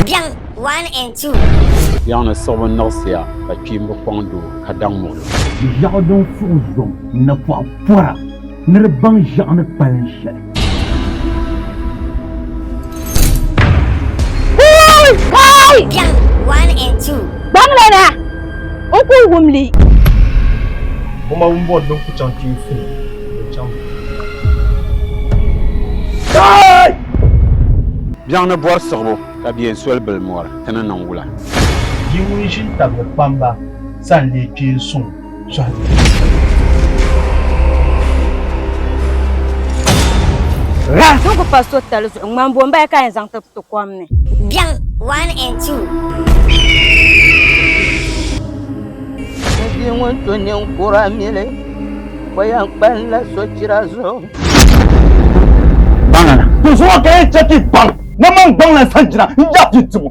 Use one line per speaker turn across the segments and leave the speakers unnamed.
Biɛŋ 1 and 2.
Biɛŋ ni siɣibu niɣisiya ka kpiimba kɔŋ doo ka daŋ muɣi o.
Ʒiɛɣu din fuɣi zom n-napɔɣu pɔra ni di baŋ ʒiɛɣu ni kpalim shɛli.
Biɛŋ 1 and 2.
Gbaŋlana, n kul wum li.
Boma m-bɔri din ku chaŋ kpee funi, di chaŋ.
Biɛŋ ni bɔri siɣibu ka biɛn soli bili mɔri, ti ni niŋ wula?
Bia ŋun ʒi n-tabili kpamba sani lee kpeen suŋ sɔhi
Ti ku pa so tali zuɣu, ŋmani bo m-bala ka a yɛn zaŋ ti ti kom ni.
Biɛŋ 1 and 2.
Ni bia ŋun to ninkura mili, o yɛn kpalimla sochira zuɣu.
Baŋlana. Dinzuɣu ka yɛn chɛ ti baŋ ni man gbaŋlan sanjina n-yaɣi ti dibu.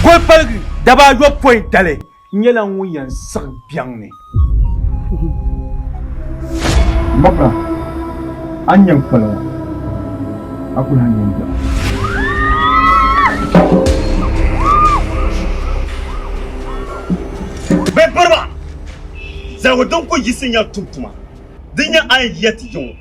Goli paligi daba ayopɔin dali n-nyɛla ŋun yɛn siɣi biɛŋ ni.
Mbɔkura, a ni nya n kpali ŋɔ, a ku lahi nya n biɛɣu.
Bɛ biriba zaligu din ku yiɣisi nya tum tuma, di nyɛ a ni yiya ti yi ŋɔ.